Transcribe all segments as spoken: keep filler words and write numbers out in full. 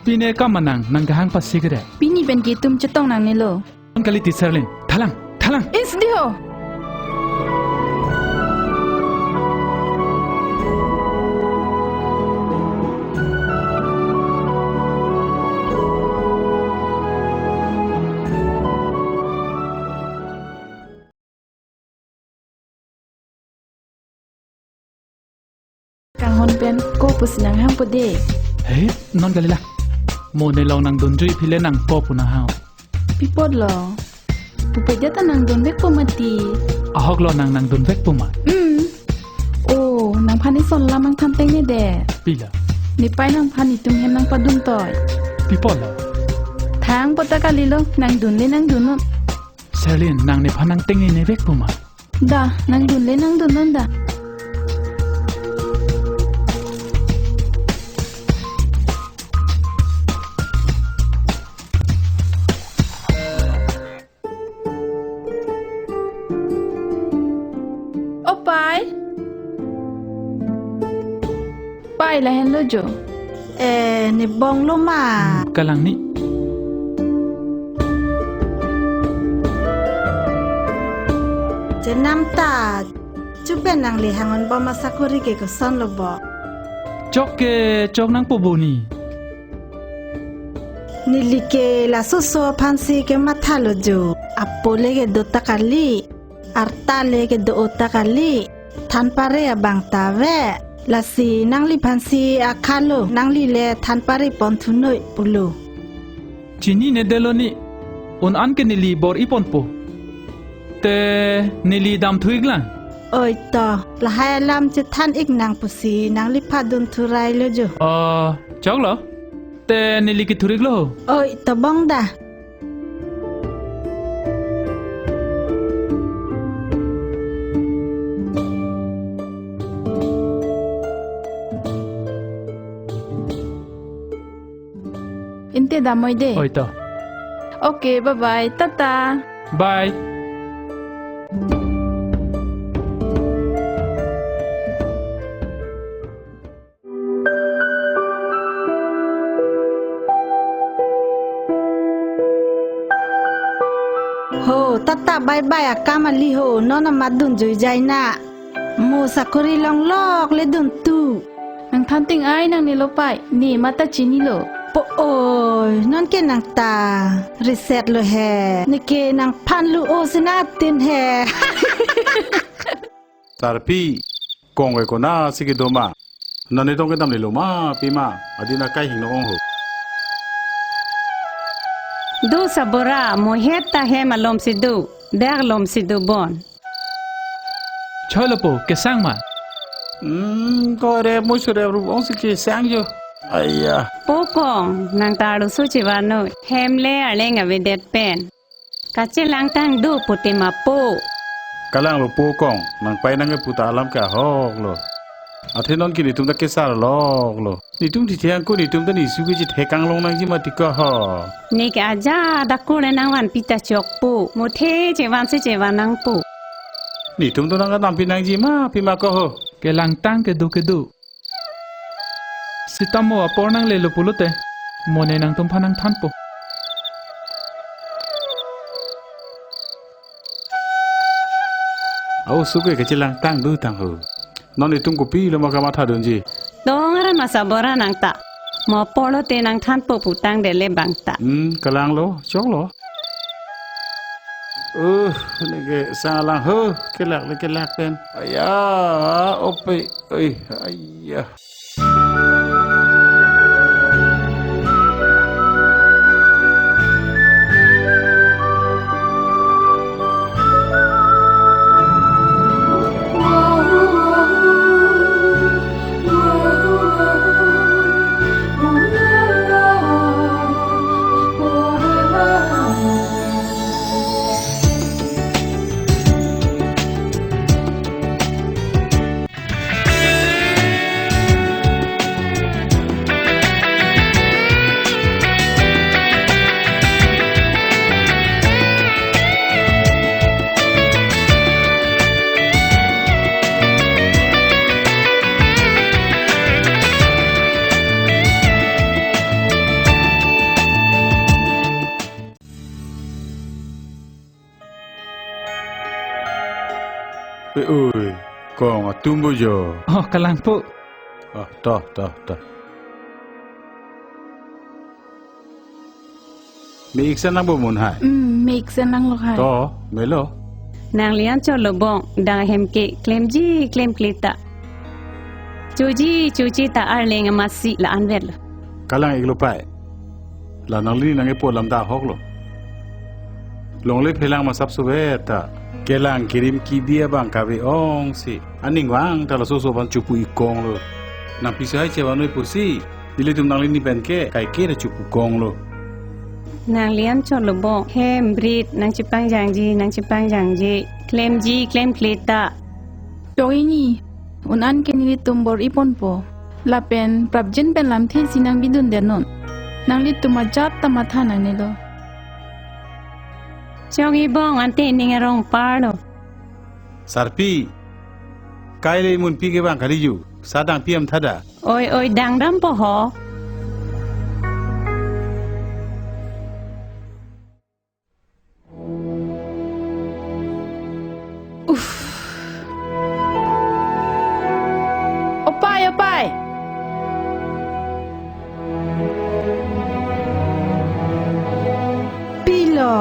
Pine kam ma nang, nang kehang pasi kere. Pini pen ke itum chetong nangnelo. Non kali ti Serlin. Thalang, thalang. Is diho. Kanghon pen ko pusi nanghangpo de. Hei, non kali la. Mo ne long nangdunjui phi le nang ko pu nanghang. Pi apotlo? Pupe jata nangdunvekpo mati. Ahok lo nang nangdunvekpo ma? Hmm. Oh, nangphan ison alam nangthan tengne de. Pilo? Nepei nangphan itum hem nangpadun toi. Pi apotlo? Thang apot ta kalilo, nangdun le nangdun non. Serlin, nang nephan nangtengnevekpo ma? Da, nangdun le nangdun non da. O pei. Pei, lahenlo jo. Eh, ne bonglo ma? Kalang ni. Chenam ta, chupen nangli hangonbom asakori ke kosonlo bo? Chok ke chok nangpo bo ni. Neli ke laso oso aphansi kemathalo jo. Apo le kedo ta kali, arta le kedo-o ta kali. Than pare abang ta ave. Lasi nangliphansi akhalo, nangli le than pare pon thunoi pulo. Chinine detlo ni, un an ke neli bor-i ponpo. Te neli dam thu-iklang. Oi to, lahai alam chethan-ik nang pusi nangliphan dun thurailo jo. Oh, choklo. Te neli kethur-iklo ho. Oi to bong da. Ante damnoi de. Oi to. Okay, bye bye. Tata. Bye. Ho, tata bye bye akam kali ho, non amat dunjui jai na. Mo sakori longlok le dun tu. Nangthan ting ai nangnelo pei, ne mata chinilo. Po oi, non ke nang ta reset lo he. Ne ke nangphan lu o sina tin he. Sarpi, kong ke konatsi kedo ma? Non netum kedam lelo ma, pima, adin akai hingno ong ho. Do sabora, mo het ta hem alom si do, bag alom si do bon. Cholo po, kesang ma? Hmm, ko rep mo surep rup ong si kesang jo. Aya. Po kong, nang ta arloso chevan noi, hem le arleng avedet pen. Kachelangtang do pute ma po. Kalanglo po kong, nang pei nangkepu ta alam ke ahok lo. Athe non ke netum ta kesar lok lo. Netum thithe angko netum ta nesu ke chethek anglong nangji ma ti ko ho. Ne ke ajat akur le nangvanpi ta chokpo. Mo the chevan si chevan nangpo. Netum ta nangkadampi nangji ma pima ko ho. Kelangtang kedo kedo. Sitamo apor nanglelo pulote, mo ne nangtumphan nangthanpo. Au suke kachelangtang dutang ho. Non netum kopilo ma kamathadunji? Tong aran ma sabora nang ta. Mo apor lote nangthanpo putangdet le bang ta. Hmm, kalanglo, choklo. Uh, ne kesang lang ho, kelak le kelak pen. Aya, ope, oi, aya. Pe oi, kong atum bo jo. Oh, kalang po. Oh, to, to, to. Me-ik sen nang bo mun hai. Hmm, me-ik sen nang lo hai. To, melo. Nangli an cholo bong, dang hem ke klemji klemkle ta. Choji choche ta arleng amatsi la-an vet lo. Kalang-ik lo pai. La nangli nang-epo lam ta ahok lo. Longle phelang masap suve ta. Kelang kirim kidi abang kave-ong si. Aning vang ta laso so ban chopu-ik kong lo. Nangpiso hai chevan noi pusi. Ilitum nanglini pen ke kaike ra chopu kong lo. Nanglian cholo bong hem brit nangchepangjangji nangchepangjangji klemji klemkle ta. Chok ini, un-an ke nelitum bor-iponpo. Lapen prapjin pen lamthe si nangbidundet non. Nanglitum ajat ta matha nangnelo. Chok ibong ante ning arong parlo. Sarpi, kai le imunpi ke bang kali ju, sa dangpi am thada. Oi, oi, dangdampo ho. Uff. Opai, opai. Pilo.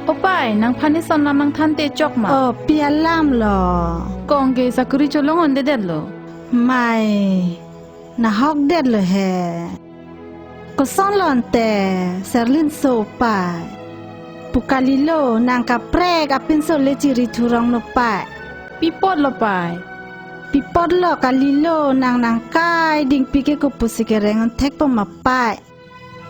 Opai, nangphan ison lam nangthante chok ma? Oh, pi alam lo. Kong ke sakuri cholong-ondedet lo. Mai, nahokdet lo he. Koson lo ante, Serlin so pai. Pu kalilo, nang kaprek apinso le chiri thurong no pai. Pi apot lo pai? Pi apot lo kalilo, nang nangkai dingpi ke kopusi kereng-on thekpo ma pai.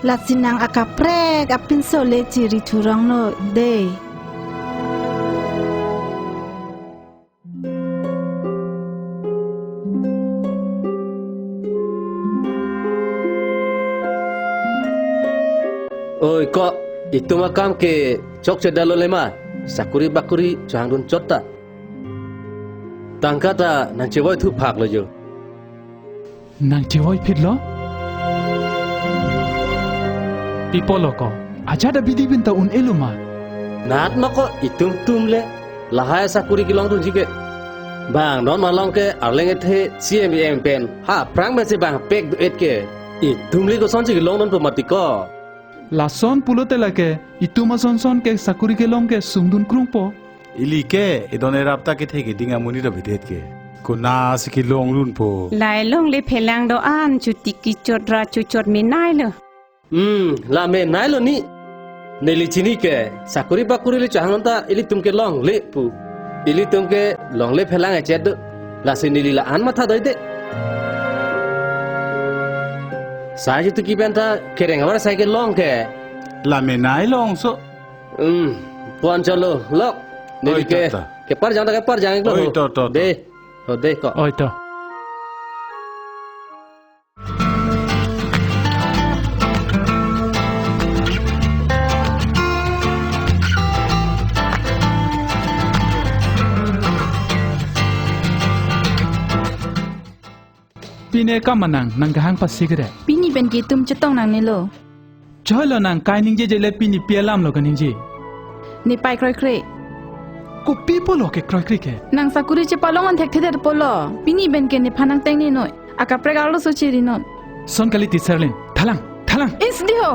Lasi nang akaprek apinso le chiri thurong no dei. Oi ko, itum akam ke chokchedetlo le ma, sakuri bakuri chohangdun chot ta. Tangka ta nangchevoi thuphak lo jo. Nangchevoi phit lo? Pi apot lo ko? Ajat abidi pen ta un-elo ma? Nat ma ko itum tum le. Lahai sakuri kelongdunji ke. Bang non malong ke arleng ethe C M E M pen. Ha, aphrang mesi bang pek do-et ke. Itum le kosonsi kelongdunpo mati ko? Lason pulote lake, itum asonson ke sakuri kelong ke sungdun krungpo. Ili ke, idon erap ta kethe keding amonit avedet ke. Konatsi kelongdunpo. Lahai longle phelang do-an chuti kichot ra chuchot menai lo. Hmm, la menai lo ni. Neli chini ke, sakuri bakuri le chohang ta ilitum ke longle pu. Ilitum ke longle phelang echet do. Lasi neli la-an matha doide. Sai chuti kipen ta kereng avar sai kelong ke. La menai longso. Hmm, puan cholo, lok. Neli ke, oi, to, to. Keparjang ta keparjang iklo. Oi, to, to, to. Dei, ho dei ko. Oi, to. Pine kam ma nang, nang kehang pasi kere. Pini pen ke itum chetong nangnelo. Choi lo nang kai ningjeje le pini pi alam lo kaningje. Ne pai kroikre. Kopi apot lo ke kroikre ke? Nang sakuri chepalong-on thekthedet apot lo. Pini pen ke nephan nangteng ni noi. Akaprek arloso chiri non. Son kali ti Serlin. Thalang, thalang. Ins diho.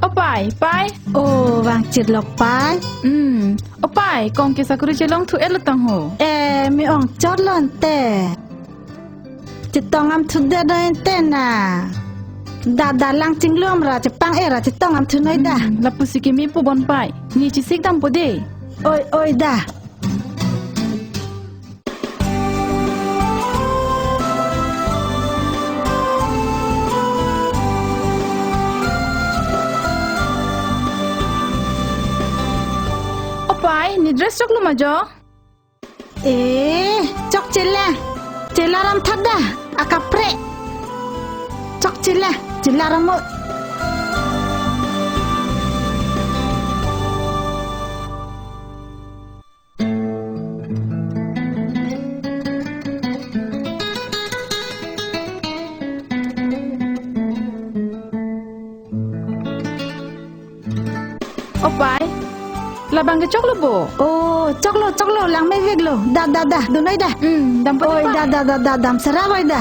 O pai, pai. O, vangchit lok pai. Hmm. O pai, kong ke sakuri chelong thu-et lo tang ho. E, me-ong chot lo ante. Chetong am thudet noi ante na. Da, da lang chinglum ra chepang-e ra chetong am thu noi da. Hmm, lapusi keme pu bon pai. Ne chesik dampo de. Oi, oi da. O pai, ne dress choklo ma jo? Eh, chok chela. Chela ram thada. Akapre. Chok chela. Chela ram mo. O pai, labang ke choklo bo? Oh, choklo, choklo, lang meveklo. Da, da, da, dunoi da. Hmm, dam pati. Oi, pa. Da, da, da, da, dam sara bai da.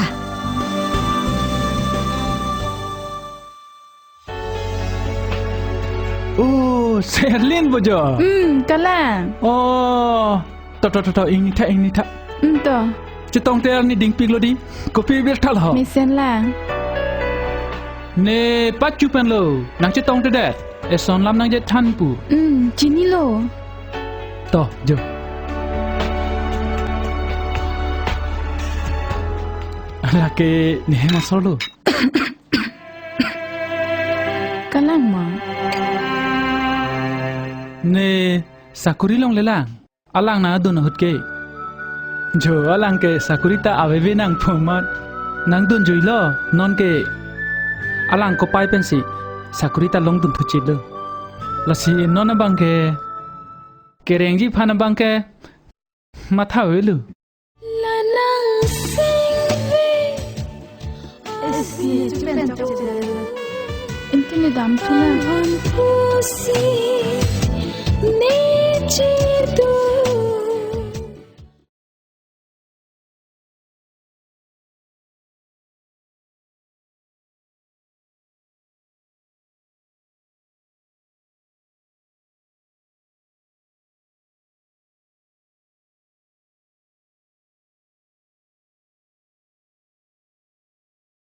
Oh, Serlin bo jo. Hmm, kalang. Oh, to, to, to, to, ingni tha, ingni tha. Hmm, to. Chetongte arni dingpiklo di. Kopi birthal ho. Mesen lang. Ne pachu penlo. Nangchetongte det. Eson lam nangje than pu. Hmm, chinilo. To, jo. Lake ne hem asor lo. Kalang ma. Ne sakuri longlelang. Alang nangdun ahut ke. Jo alang ke sakuri ta aveve nangpo amat. Nangdun juilo non ke. Alang kopai pensi sakuri ta longdun thuchit lo. Lasi non abang ke. Kerengji aphan abang ke. Matha avelo. Lanang singve. Esi chupen chok. Internet dam thula. An pusi ne chirdu